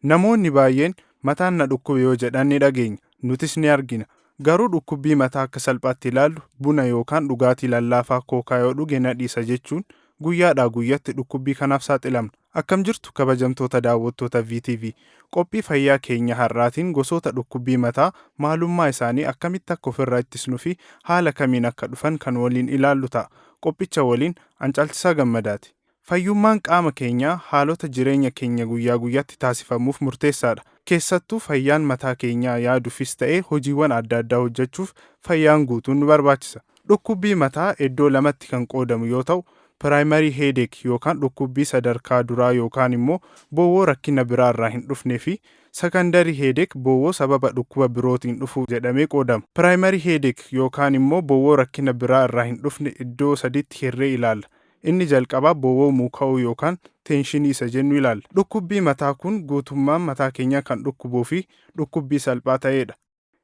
Namoonni baay'een mataan na dhukkube yoo jedhan ni dhageenya. Nutis ni argina. Garuu dhukkubbii mataa akka salphaatti ilaallu buna yookaan dhugaatii lallaafaa kookaa yoo dhuge na dhiisa jechuun guyyaadhaa guyyatti dhukkubbii kanaaf saaxilamna. Akkam jirtu, kabajamtoota daawwattoota VTV? Qophii fayyaa keenya har'aatiin gosoota dhukkubbii mataa, maalummaa isaanii, akkamitti akka ofirraa ittisnuu fi haala kamiin akka dhufan kan waliin ilaallu ta'a. Qophicha waliin an Caalchisaa Gammadaati. Fayyummaan qaama keenyaa haalota jireenya keenya guyyaa guyyaatti taasifamuuf murteessaadha. Keessattuu fayyaan mataa keenyaa yaaduufis ta'ee hojiiwwan adda addaa hojjechuuf fayyaan guutuun nu barbaachisa. Dhukkubbii mataa iddoo lamatti kan qoodamu yoo ta'u, primary headache yookaan dhukkubbii sadarkaa duraa yookaan immoo bowwoo rakkina biraa irraa hin dhufnee fi secondary headache, bowwoo sababa dhukkuba birootiin dhufu jedhamee qoodama. Primary headache yookaan immoo bowwoo rakkina biraa irraa hin dhufne iddoo sadiitti hirree ilaalla. Inni jalqabaa bowwoo muuka'uu yookaan tension isa jennu ilaalla. Dhukkubbii mataa kun guutummaan mataa keenyaa kan dhukkubuu fi dhukkubbii salphaa ta'edha.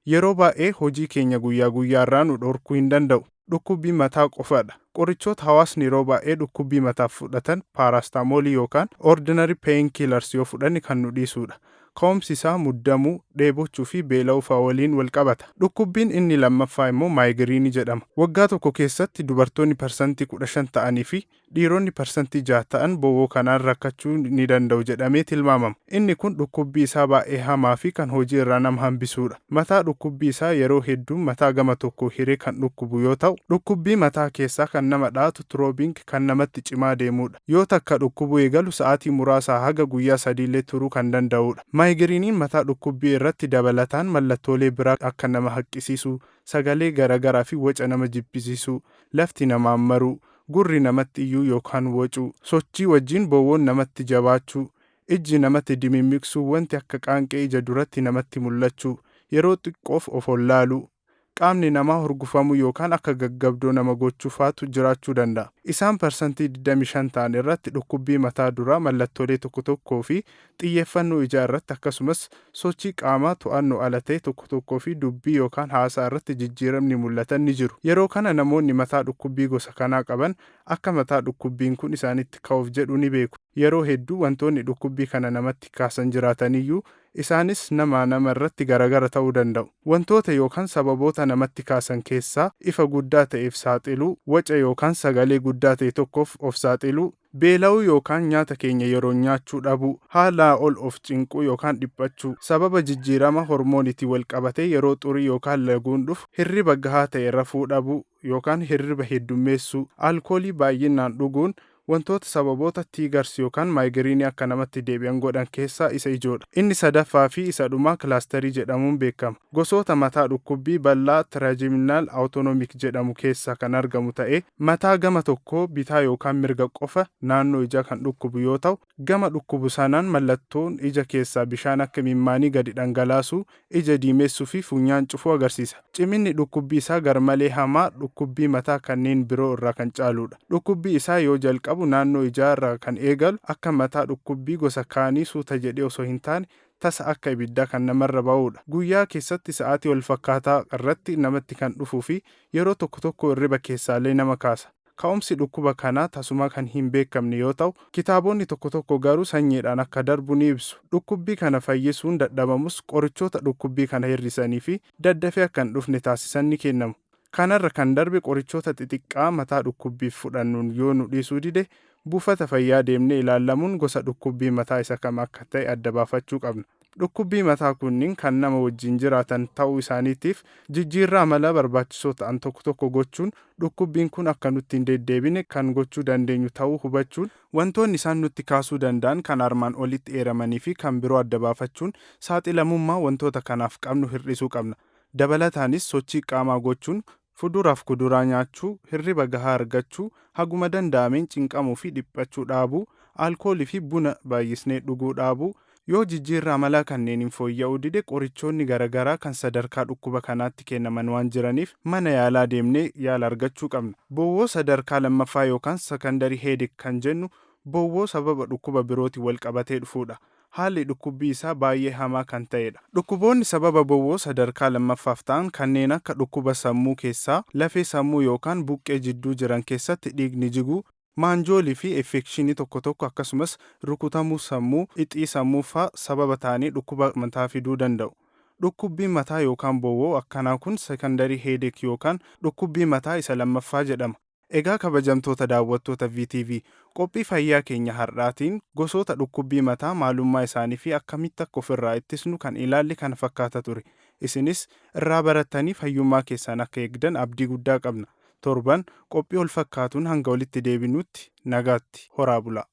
Yeroo baay'ee hojii keenya guyyaa guyyaa irraa nu dhorkuu hin danda'u. Dhukkubbii mataa qofadha. Qorichoota hawaasni yeroo baay'ee dhukkubbii mataaf fudhatan, paracetamol yookaan ordinary pain killers, yoo fudhanne kan nu dhiisudha. Ka'umsi isaa muddamuu, dheebochuu fi beela'uu fa'aa waliin wal qabata. Dhukkubbiin inni lammaffaa immoo migraine jedhama. Waggaa tokko keessatti dubartoonni 15% ta'anii fi dhiironni 6% ta'an bowwoo kanaan rakkachuu ni danda'u jedhamee tilmaamama. Inni kun dhukkubbii isaa baay'ee hamaa fi kan hojii irraa nama hambisuudha. Mataa dhukkubbii isaa yeroo hedduu mataa gama tokko hiree kan dhukkubu yoo ta'u, dhukkubbii mataa keessaa kan nama dhaatu, throbbing, kan namatti cimaa deemudha. Yoo takka dhukkubuu eegalu sa'aatii muraasaa haga guyyaa sadiillee turuu kan danda'udha. Migraineiin mataa dhukkubbii irratti dabalataan mallattoolee biraa akka nama haqqisiisuu, sagalee garaagaraa fi waca nama jibbisiisuu, lafti namaan maruu, gurri namatti iyyuu yookaan wacuu, sochii wajjin bowwoon namatti jabaachuu, ijji namatti dimimmiqsuu, wanti akka qaanqee ija duratti namatti mul'achuu, yeroo xiqqoof of wallaaluu, qaamni namaa hurgufamuu yookaan akka gaggabdoo nama gochuu faatu jiraachuu danda'a. Isaan 25% ta'an irratti dhukkubbii mataa duraa mallattoolee tokko tokkoo fi xiyyeeffannoo ijaa irratti, akkasumas sochii qaamaa to'annoo ala ta'e tokko tokkoo fi dubbii yookaan haasaa irratti jijjiiramni mul'atan ni jiru. Yeroo kana namoonni mataa dhukkubbii gosa kanaa qaban akka mataa dhukkubbiin kun isaanitti ka'uuf jedhu ni beeku. Yeroo hedduu wantoonni dhukkubbii kana namatti kaasan jiraataniyyuu, isaanis nama nama irratti garagara ta'uu danda'u. Wantoota yookaan sababoota namatti kaasan keessaa ifa guddaa ta'eef saaxiluu, waca yookaan sagalee guddaa ta'e tokkoof of saaxiluu, beela'uu yookaan nyaata keenya yeroo nyaachuu dhabuu, haalaa ol of cinquu yookaan dhiphachuu, sababa jijjiirama hormooniitiin wal qabatee yeroo xurii yookaan laguun dhufu hirriba gahaa ta'e rafuu dhabuu yookaan hirriba heddummeessuu, alkoolii baay'inaan dhuguun wantoota sababoota triggers yookaan migraine akka namatti deebi'an godhan keessaa isa ijoodha. Inni sadaffaa fi isa dhumaa cluster jedhamuun beekama. Gosoota mataa dhukkubbii bal'aa trigeminal autonomic jedhamu keessaa kan argamu ta'ee, mataa gama tokkoo bitaa yookaan mirga qofa naannoo ijaa kan dhukkubu yoo ta'u, gama dhukkubu sanaan mallattoon ija keessaa bishaan akka imimmaanii gadi dhangalaasuu, ija diimessuu fi funyaan cufuu agarsiisa. Ciminni dhukkubbii isaa garmalee hamaa dhukkubbii mataa kanneen biroo irraa kan caaludha. Dhukkubbii isaa yoo jalqabu naannoo ijaa irraa kan eegalu, akka mataa dhukkubbii gosa kaanii suuta jedhee osoo hin taane tasa akka ibiddaa kan namarra ba'udha. Guyyaa keessatti sa'aatii wal fakkaataa irratti namatti kan dhufuu fi yeroo tokko tokko hirriba keessaallee nama kaasa. Ka'umsi dhukkuba kanaa tasuma kan hin beekamne yoo ta'u, kitaabonni tokko tokko garuu sanyiidhaan akka darbu ni ibsu. Dhukkubbii kana fayyisuun dadhabamus, qorichoota dhukkubbii kana hir'isanii fi daddafee akka hin dhufne taasisan ni kennamu. Kanarra kan darbe qorichoota xixiqqaa mataa dhukkubbiif fudhannuun yoo nu dhiisuu dide, buufata fayyaa deemnee ilaallamuun gosa dhukkubbii mataa isa kam akka ta'e adda baafachuu qabna. Dhukkubbii mataa kunniin kan nama wajjin jiraatan ta'uu isaaniitiif, jijjiirraa amala barbaachisoo ta'an tokko tokko gochuun dhukkubbiin kun akka nutti hin deddeebine kan gochuu dandeenyu ta'uu hubachuun, wantoonni isaan nutti kaasuu danda'an kan armaan olitti eeramanii fi kan biroo adda baafachuun saaxilamummaa wantoota kanaaf qabnu hir'isuu qabna. Dabalataanis sochii qaamaa gochuun, fuduraaf kuduraa nyaachuu, hirriba gahaa argachuu, haguma danda'ameen cinqamuu fi dhiphachuu dhaabuu, alkoolii fi buna baay'isnee dhuguu dhaabuu, yoo jijjiirraa amalaa kanneen hin fooyya'uu dide qorichoonni garaagaraa kan sadarkaa dhukkuba kanaatti kennaman waan jiraniif mana yaalaa deemnee yaala argachuu qabna. Bowwoo sadarkaa lammaffaa yookaan secondary headache kan jennu bowwoo sababa dhukkuba birootiin wal qabatee dhufudha. Haalli dhukkubbii isaa baay'ee hamaa kan ta'edha. Dhukkuboonni sababa bowwoo sadarkaa lammaffaaf ta'an kanneen akka dhukkuba sammuu keessaa lafee sammuu yookaan buqqee jidduu jiran keessatti dhiigni jiguu, Maanjoolii fi infekshinii tokko tokko akkasumas rukutamuu sammuu, ixii sammuu fa'aa sababa ta'anii dhukkuba mataa fiduu danda'u. Dhukkubbiin mataa yookaan bowwoo akkanaa kun secondary headache yookaan dhukkubbii mataa isa lammaffaa jedhama. Egaa kabajamtoota daawwattoota VTV, qophii fayyaa keenya har'aatiin gosoota dhukkubbii mataa, maalummaa isaanii fi akkamitti akka ofirraa ittisnu kan ilaalle kana fakkaata ture. Isinis irraa barattanii fayyummaa keessan akka eegdan abdii guddaa qabna. Torban qophii wal fakkaatuun hanga walitti deebinutti nagaatti horaa bulaa.